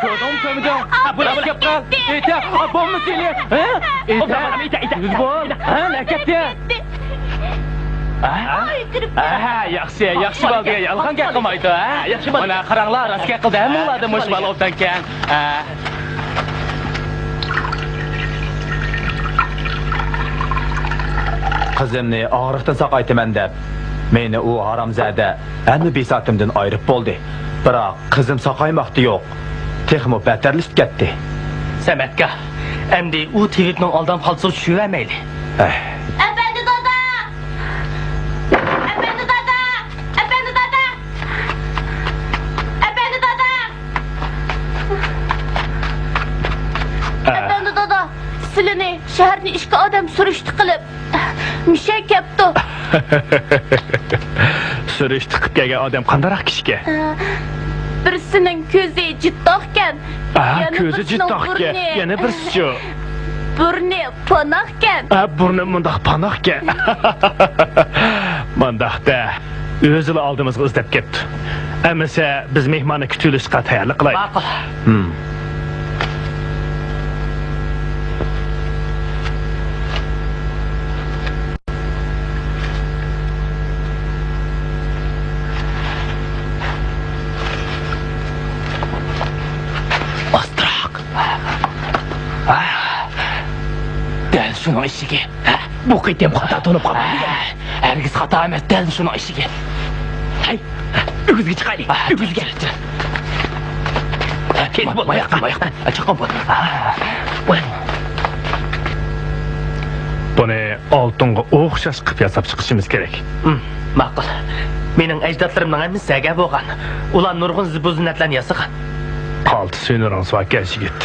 كۆردۈڭمۇ، كۆرمىدىڭ؟ ھە، بۇلار كېلىپ قال. ئېيتە، بولما سېنى. ھە؟ ئېيتە. ئېيتە، ئېيتە. تېز بول. ھە، نەگە كەتتى؟ ھە؟ ھە، ياخشى، ياخشى بالا دېگەن يالغان گەپ قىلمايدۇ، ھە؟ ياخشى بالا. مانا قاراڭلار، راست گەپ قىلدى، ھەممىڭلاردا مۇشۇ بالا ئوبدانكەن. ھە. قىزىمنى ئاغرىقتىن ساقايتىمەن دەپ، مېنى ئۇ ھارامزادە ھەممە بىساتىمدىن ئايرىپ بولدى. بىراق، قىزىم ساقايماقتا يوق. تېخىمۇ بەتەرلىشىپ كەتتى. سەمەتكە، ئەمدى ئۇ تېۋىپنىڭ ئالدام خالتىسىغا چۈشۈۋەرمەيلى. ئەھ. ئەپەندى دادا! ئەپەندى دادا! ئەپەندى دادا! ئەپەندى دادا! ئەھ. ئەپەندى دادا، سىلىنى شەھەردىن ئىككى ئادەم سۈرۈشتە قىلىپ، مىشەن كەپتۇ. سۈرۈشتە قىپ كەلگەن ئادەم قانداقراق كىشىكەن؟ بىرسىنىڭ كۆزى جىتتاقكەن. ئا، يەنە كۆزى بىرسىنىڭ جىتتاقكەن. بۇرنى، يەنە بىرسىچۇ؟ بۇرنى پاناقكەن. ئا، بۇرنى مۇنداق پاناقكەن. مانداق-دە. ئۆزىلا ئالدىمىزغا ئىزدەپ كەپتۇ. ئەمىسە بىز مېھماننى كۈتۈۋېلىشقا تەييارلىق قىلايلى. ماقۇل. ھىم. ئاستىراق. دەل شۇنىڭ ئىشىكى. بۇ قېتىم خاتا تونۇپ قاپتۇ. ھەرگىز خاتا ئەمەس، دەل شۇنىڭ ئىشىكى. ھەي، ئۆگزىگە چىقايلى، ئۆگزىگە. تېز بول، ماياققا، ماياققا. چىققان بول. بۇنى ئالتۇنغا ئوخشاش قىلىپ ياساپ چىقىشىمىز كېرەك. ماقۇل. مېنىڭ ئەجدادلىرىمنىڭ ھەممىسى زەگەر بولغان. ئۇلار نۇرغۇن زىبۇ-زىننەتلەرنى ياسىغان. قالتىس ھۈنىرىڭىز باركەن، يىگىت.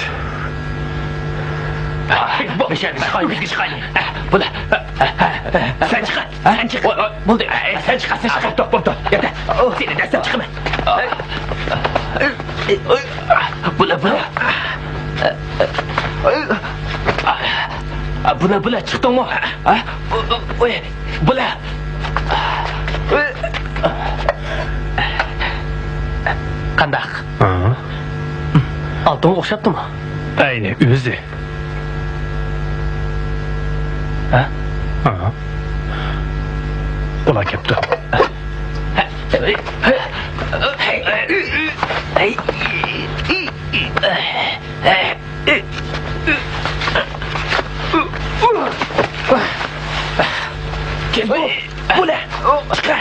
بولدى. سەن چىق. سەن چىق. بولدى. سەن چىق. سەن چىق. توختاپ، توختاپ. سېنى دەسسەپ چىقىمەن. بولە، بولە. بولە، بولە، چىقتىڭمۇ؟ بولە. قانداق؟ ھە؟ ئالتۇنغا ئوخشاپتىمۇ؟ ئەينى ئۆزى. ھە؟ ھە. ئۇلار كەپتۇ. تېز بول. بولە. چىقار.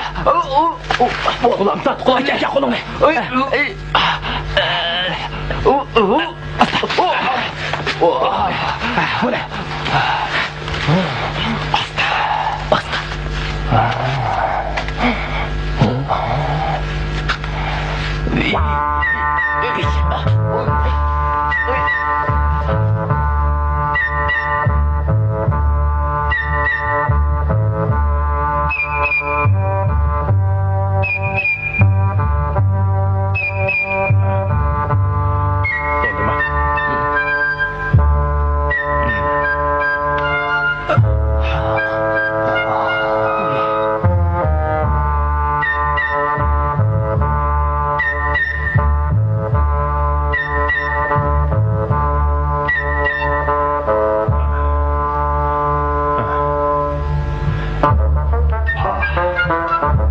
قولۇم تارت، قولۇم، چەك قولۇڭنى. بولە. ئاستا. ئاستا.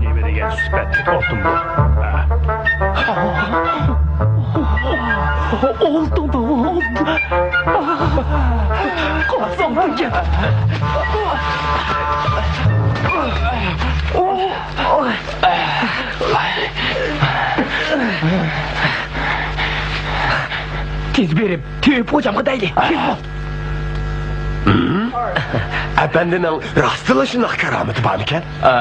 نېمە دېگەن سۈپەتلىك ئالتۇن بۇ؟ ئالتۇن بۇ، ئالتۇن. قالساڭ بىر گەپ. تېز بېرىپ، تېۋىپ خوجامغا دەيلى. تېز بول. ئەپەندىنىڭ راستلا شۇنداق كارامىتى بارمىكەن؟ ئە،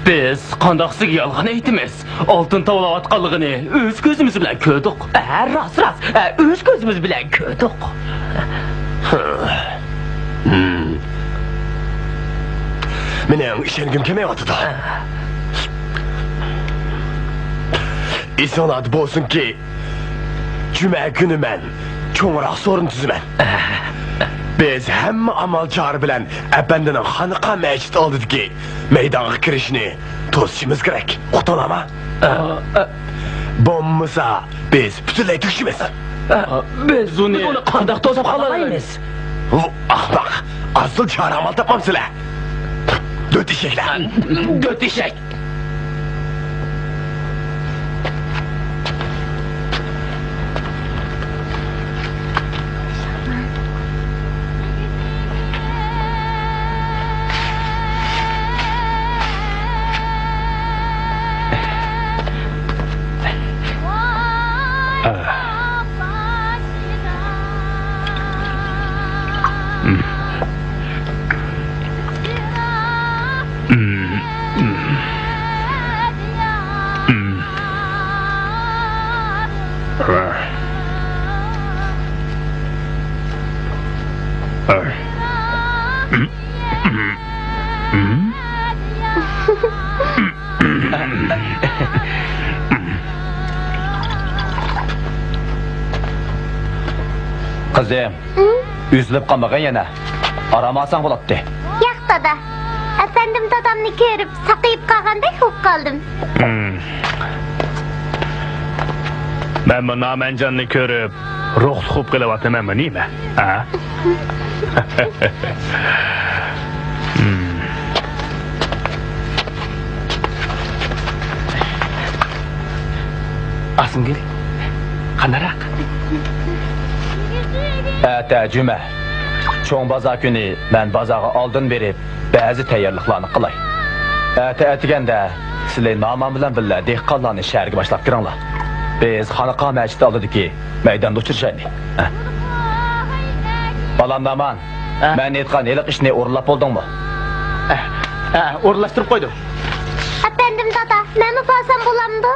بىز قانداقسىگە يالغان ئېيتىمىز؟ ئالتۇن تاۋلاۋاتقانلىقىنى ئۆز كۆزىمىز بىلەن كۆردۇق. ئە، راست، راست. ئە، ئۆز كۆزىمىز بىلەن كۆردۇق. مېنىڭ ئىشەنگۈم كەلمەيۋاتىدۇ. ئېسىڭلاردا بولسۇنكى، جۈمە كۈنى مەن چوڭراق سورۇن تۈزىمەن. بىز ھەممە ئامال-چارە بىلەن ئەپەندىنىڭ خانىقا مەسچىت ئالدىدىكى مەيدانغا كىرىشىنى توسۇشىمىز كېرەك. ئۇقتۇڭلارمۇ؟ بولمىسا، بىز پۈتۈنلەي تۈگىشىمىز. بىز ئۇنى، بىز ئۇنى قانداق توسۇپ قالالايمىز؟ ئۇ ئاخماق، ئاسىل چارە-ئامال تاپمامسىلەر؟ دۆت ئېشەكلەر. دۆت ئېشەك. قىزىم، ئۈزۈلۈپ قالمىغىن يەنە. ئارام ئالساڭ بولاتتى. ياق، دادا. ئەپەندىم دادامنى كۆرۈپ، ساقىيىپ قالغاندەك بولۇپ قالدىم. مەنمۇ نامەنجاننى كۆرۈپ، روھلۇق بولۇپ قېلىۋاتىمەنمۇ نېمە؟ ھە؟ ئاسىمگۈل، قانداقراق؟ ئەتە جۈمە. چوڭ بازار كۈنى مەن بازارغا ئالدىن بېرىپ، بەزى تەييارلىقلارنى قىلاي. ئەتە ئەتىگەندە سىلى نامان بىلەن بىللە دېھقانلارنى شەھەرگە باشلاپ كىرىڭلار. بىز خانىقا مەسچىتى ئالدىدىكى مەيداندا ئۇچرىشايلى. ھە. بالام نامان، ھە؟ مەن ئېيتقان ھېلىقى ئىشنى ئورۇنلاپ بولدۇڭمۇ؟ ھە، ھە، ئورۇنلاشتۇرۇپ قويدۇم. ئەپەندىم دادا، مەنمۇ بارسام بولامدۇ؟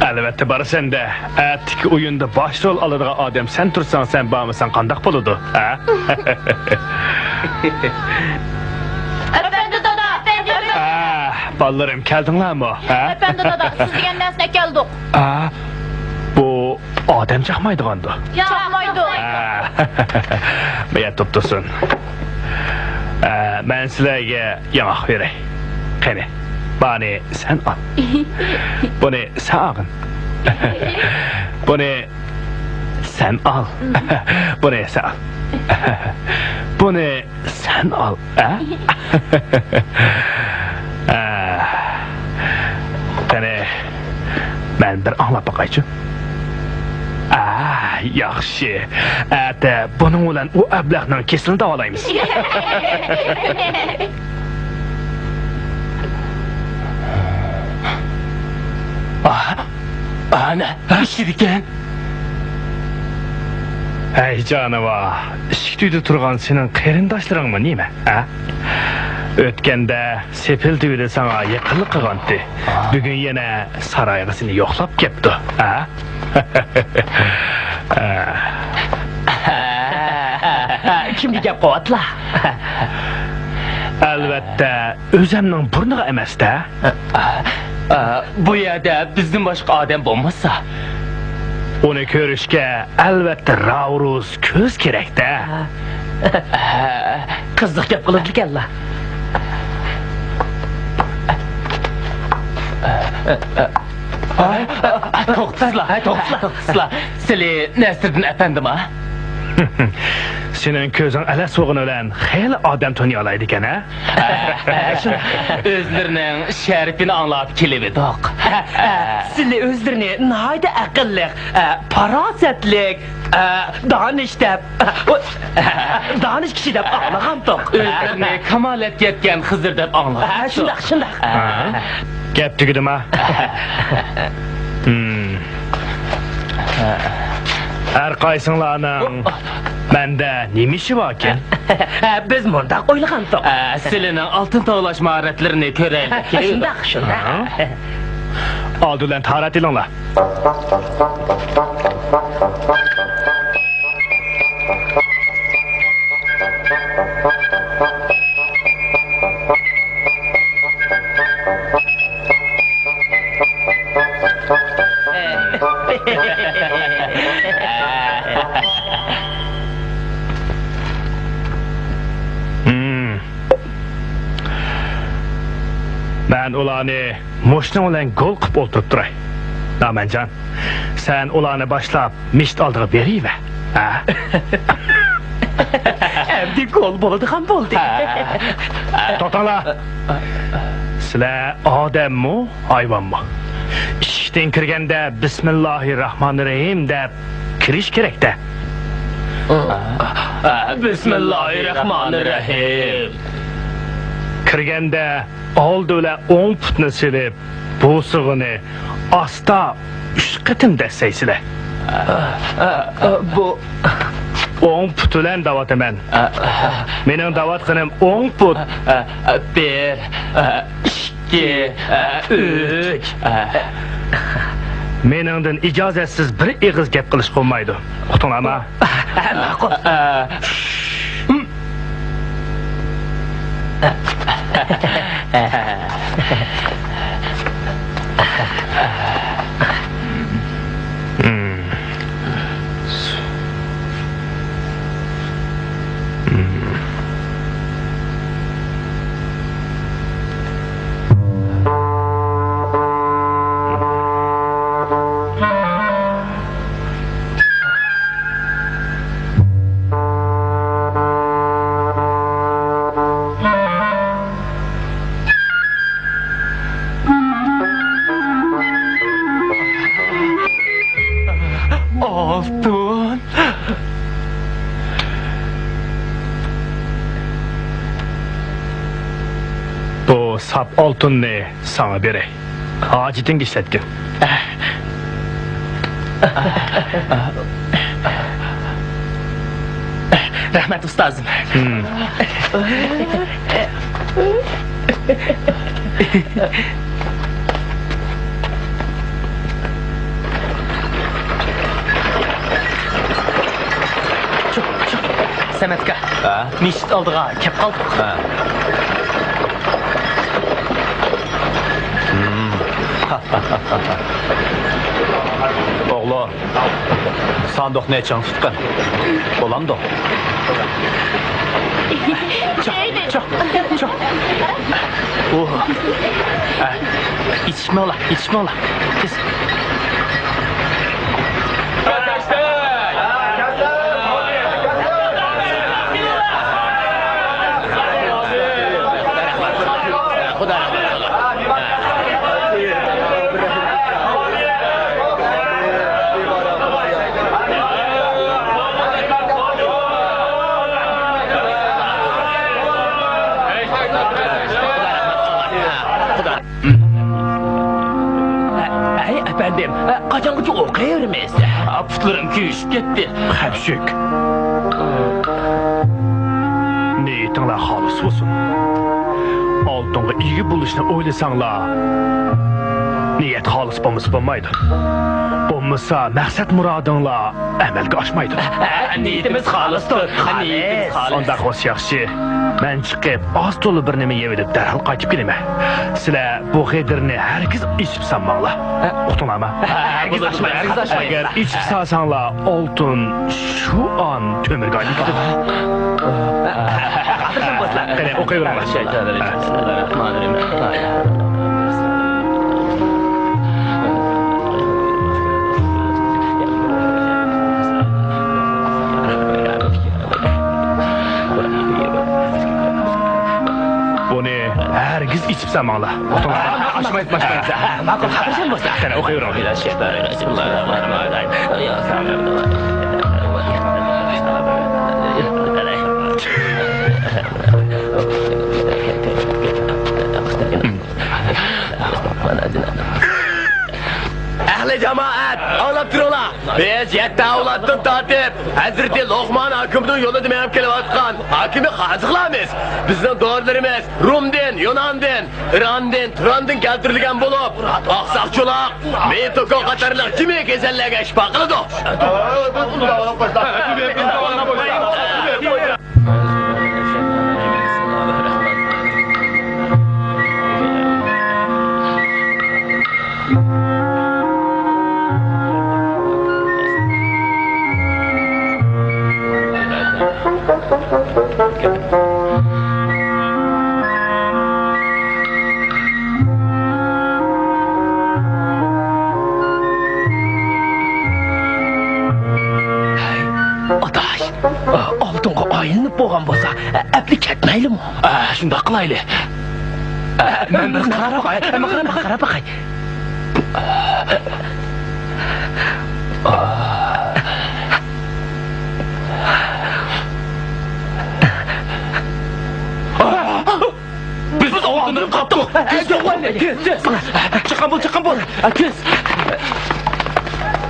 ئەلۋەتتە بارىسەن-دە. ئەتىكى ئويۇندا باش رول ئالىدىغان ئادەم سەن تۇرساڭ، سەن بارمىساڭ قانداق بولىدۇ، ھە؟ ئەپەندى دادا! ئەپەندى دادا! ئە، بالىلىرىم، كەلدىڭلارمۇ، ھە؟ ئەپەندى دادا، سىز دېگەن نەرسىنى ئەكەلدۇق. ئە، بۇ ئادەم چاقمايدىغاندۇ؟ چاقمايدۇ. ئە، بۇ يەر توپ تۇرسۇن. ئە، مەن سىلەرگە ياڭاق بېرەي. قېنى، بانى سەن ئال. بۇنى سەن ئالغىن. بۇنى سەن ئال. بۇنى سەن ئال. بۇنى سەن ئال، ئە؟ ئە، قېنى، مەن بىر ئاڭلاپ باقايچۇ. ئە، ياخشى. ئەتە بۇنىڭ بىلەن ئۇ ئەبلەخنىڭ كېسىلىنى داۋالايمىز. ئاھ، ئانا، ئىچىدىكەن. ھەي جانىۋار، ئىشىك تۈۋىدە تۇرغان سېنىڭ قېرىنداشلىرىڭمۇ نېمە، ھە؟ ئۆتكەندە سېپىل تۈۋىدە ساڭا يېقىنلىق قىلغانتى. بۈگۈن يەنە سارايغا سېنى يوقلاپ كەپتۇ، ھە؟ كىمگە گەپ قىلىۋاتىلا؟ ئەلۋەتتە، ئۆزەمنىڭ بۇرنىغا ئەمەس-دە. ئە، ئە، بۇ يەردە بىزدىن باشقا ئادەم بولمىسا. ئۇنى كۆرۈشكە ئەلۋەتتە راۋۇرۇس كۆز كېرەك-دە. ئە، قىزىق گەپ قىلىدىكەنلا. توختىسىلا، توختىسىلا، توختىسىلا. سىلى نەسىردىن ئەپەندىما؟ سېنىڭ كۆزۈڭ ئەلەس بولغىنى بىلەن خېلى ئادەم تونۇيالايدىكەن، ھە؟ ئۆزلىرىنىڭ شەرىپىنى ئاڭلاپ كېلىۋىدۇق. سىلى ئۆزلىرىنى ناھايىتى ئەقىللىق، پاراسەتلىك، دانىش دەپ، دانىش كىشى دەپ ئاڭلىغانتۇق. ئۆزلىرىنى كامالەتكە يەتكەن خىزىر دەپ ئاڭلىغانتۇق. شۇنداق، شۇنداق. گەپ تۈگىدىما؟ ھەر قايسىڭلارنىڭ مەندە نېمە ئىشى باركەن؟ بىز مۇنداق ئويلىغانتۇق. سىلىنىڭ ئالتۇن توۋلاش ماھارەتلىرىنى كۆرەيلى. شۇنداق، شۇنداق. ئالدى بىلەن تاھارەت ئېلىڭلار. مەن ئۇلارنى مۇشۇنىڭ بىلەن گول قىلىپ ئولتۇرۇپ تۇراي. نامەنجان، سەن ئۇلارنى باشلاپ مىشىت ئالدىغا بېرىۋەر. ھە؟ ئەمدى گول بولىدىغان بولدى. توختاڭلار. سىلەر ئادەممۇ، ھايۋانمۇ؟ ئىشىكتىن كىرگەندە بىسمىللاھىررەھمانىررەھىم دەپ كىرىش كېرەك-دە. بىسمىللاھىررەھمانىررەھىم. كىرگەندە ئالدى بىلەن ئوڭ پۇتنى سېلىپ، بوسۇغىنى ئاستا ئۈچ قېتىم دەسسەيسىلەر. بۇ ئوڭ پۇت بىلەن دەۋاتىمەن. مېنىڭ دەۋاتقىنىم ئوڭ پۇت. بىر، ئىككى، ئۈچ. مېنىڭدىن ئىجازەتسىز بىر ئېغىز گەپ قىلىشقا بولمايدۇ. ئۇقتۇڭلارمۇ؟ ماقۇل. تاپ ئالتۇننى ساڭا بېرەي. ھاجىتىڭگە ئىشلەتكىن. رەھمەت، ئۇستازىم. ھىم. چوق، چوق. سەمەتكا. ھە؟ مەسچىت ئالدىغا كەپ قالدۇق. ھە. ھىم. ئوغلۇم، ساندۇقنى چىڭ تۇتقىن. بولامدۇ؟ چوق، چوق، چوق. ئوھ. ھە. يېتىشمەڭلار، يېتىشمەڭلار. تېز. ئەي، ئەپەندىم، قاچانغىچە ئوقۇيۋېرىمىز؟ پۇتلىرىم كۆيۈشۈپ كەتتى. خەپشۈك. نىيىتىڭلار خالىس بولسۇن. ئالتۇنغا ئىگە بولۇشنى ئويلىساڭلار، نىيەت خالىس بولمىسا بولمايدۇ. بولمىسا، مەقسەت مۇرادىڭلار ئەمەلگە ئاشمايدۇ. نىيىتىمىز خالىستۇر. نىيىتىمىز خالىس. ئۇنداق بولسا ياخشى. مەن چىقىپ، ئاز تولا بىر نېمە يەۋېلىپ، دەرھال قايتىپ كېلىمەن. سىلەر بۇ غېدىرنى ھەرگىز ئېچىپ سالماڭلار. ئۇقتۇڭلارمۇ؟ ھەرگىز ئاچمايمىز، ھەرگىز ئاچمايمىز. ئەگەر ئېچىپ سالساڭلار، ئالتۇن شۇ ئان تۆمۈرگە ئايلىنىپ كېتىدۇ. قېنى، ئوقۇيۋېرىڭلار. بۇنى ھەرگىز ئېچىپ سالماڭلار. ئاشمايسىز، ئاشمايسىز. ماقۇل، خاتىرجەم بولسا. قېنى، ئوقۇيۋېرىڭ. ئەھلى جامائەت، ئاڭلاپ تۇرۇڭلار. بىز يەتتە ئەۋلادتىن تارتىپ، ھەزرىتى لوقمان ھاكىمنىڭ يولىدا مېڭىپ كېلىۋاتقان ھاكىمى قازىقلارمىز. بىزنىڭ دورىلىرىمىز رۇمدىن، يۇناندىن، ئىراندىن، تۇراندىن كەلتۈرۈلگەن بولۇپ، ئاقساق چولاق، مېتوكو قاتارلىق جىمى كېسەللەرگە شىپا قىلىدۇ. ئاداش، ئالتۇنغا ئايلىنىپ بولغان بولسا، ئەپلى كەتمەيلىمۇ؟ ئە، شۇنداق قىلايلى. ئە، مەن بىر قاراپ باقاي، مەن قاراپ باقاي، قاراپ باقاي. بىز ئاۋاندىن قاپتۇق. تېز، تېز، تېز. چىققان بول، چىققان بول. تېز.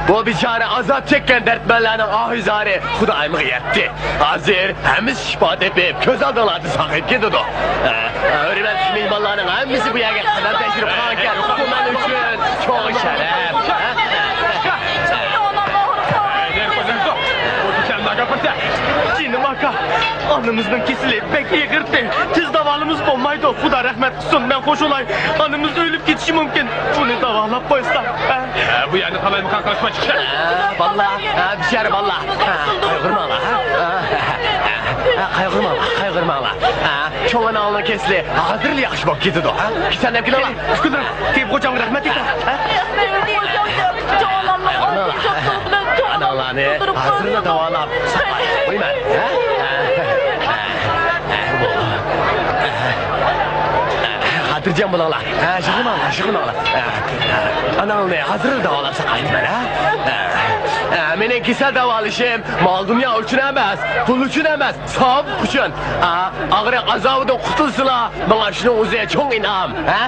بۇ بىچارە ئازاب چەككەن دەردمەنلەرنىڭ ئاھۇ زارى خۇدايىمغا يەتتى. ھازىر ھەممىسى شىپا تېپىپ، كۆز ئالدىڭلاردا ساقىيىپ كېتىدۇ. ھە، ھۆرمەتلىك مېھمانلارنىڭ ھەممىسى بۇ يەرگە قەدەم تەشرىپ قىلغانىكەن. بۇ مەن ئۈچۈن چوڭ شەرەپ. ھە؟ جېنىم ئاكا، ئانىمىزنىڭ كېسىلى بەك ئېغىرتى. تېز داۋالىمىسا بولمايدۇ. خۇدا رەھمەت قىلسۇن، مەن قوشۇلاي. ئانىمىز ئۆلۈپ كېتىشى مۇمكىن. بۇنى داۋالاپ قويسا. ھە؟ ھە، بۇ يەرنى قالايمىقان قىلىشما چىقىش. ھە، بالىلار، ھە، بىچارە بالىلار. ھە، قايغۇرماڭلار، ھە؟ ھە، ھە، قايغۇرماڭلار، قايغۇرماڭلار. ھە، چوڭ ئاناڭنىڭ كېسىلى ھازىرلا ياخشى بولۇپ كېتىدۇ، ھە؟ كېسەللەپ كېلىڭلار. ئۇكىلىرىم، تېيىپ خوجامغا رەھمەت ئېيتىڭ، ھە؟ ئاناڭلارنى ھازىرلا داۋالاپ ساقايتىپ قويىمەن، ھە؟ خاتىرجەم بولۇڭلار. ھە، يىغلىماڭلار، يىغلىماڭلار. ھە، ھە. ئاناڭنى ھازىرلا داۋالاپ ساقايتىمەن، ھە؟ ھە. ئە، مېنىڭ كېسەل داۋالىشىم مال-دۇنيا ئۈچۈن ئەمەس، پۇل ئۈچۈن ئەمەس، ساۋابلىق ئۈچۈن. ئە، ئاغرىق ئازابىدىن قۇتۇلسىلا، ماڭا شۇنىڭ ئۆزى چوڭ ئىنئام. ھە؟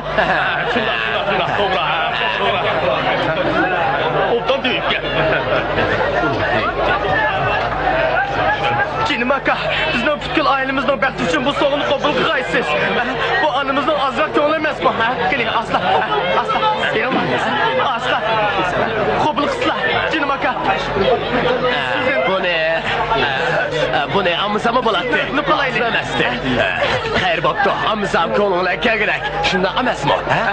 شۇنداق، شۇنداق، شۇنداق، توغرا، توغرا. ئوبدان تۈگۈپ كەل. جېنىم ئاكا، بىزنىڭ پۈتكۈل ئائىلىمىزنىڭ بەختى ئۈچۈن بۇ سوۋغىنى قوبۇل قىلغايسىز. بۇ ئانىمىزنىڭ ئازراق كۆڭلى ئەمەسمۇ؟ ھە؟ كېلىڭ، ئاستا، ئاستا، ئاستا. قوبۇل قىلسىلا، جېنىم ئاكا. بۇنى، بۇنى ئالمىساممۇ بولاتتى. بۇنى قىلايلى. ئەمەستى. خەير بوپتۇ، ئالمىسام كۆڭلۈڭلار كەلگۈدەك. شۇنداق ئەمەسمۇ؟ ھە؟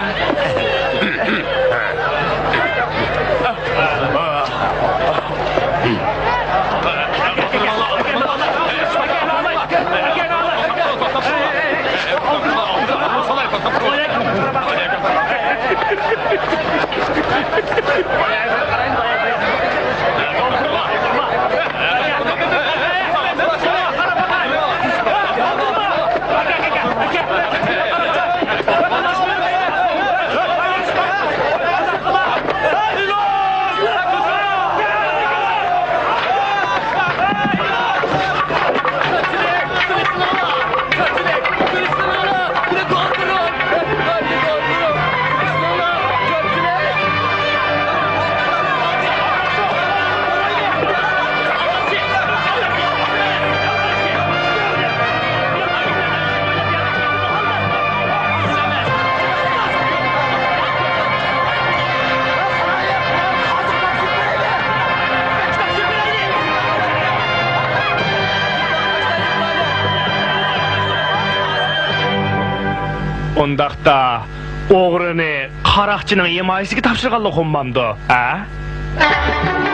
ئۇنداقتا، ئوغرىنى قاراقچىنىڭ ھىمايىسىگە تاپشۇرغانلىق بولمامدۇ، ھە؟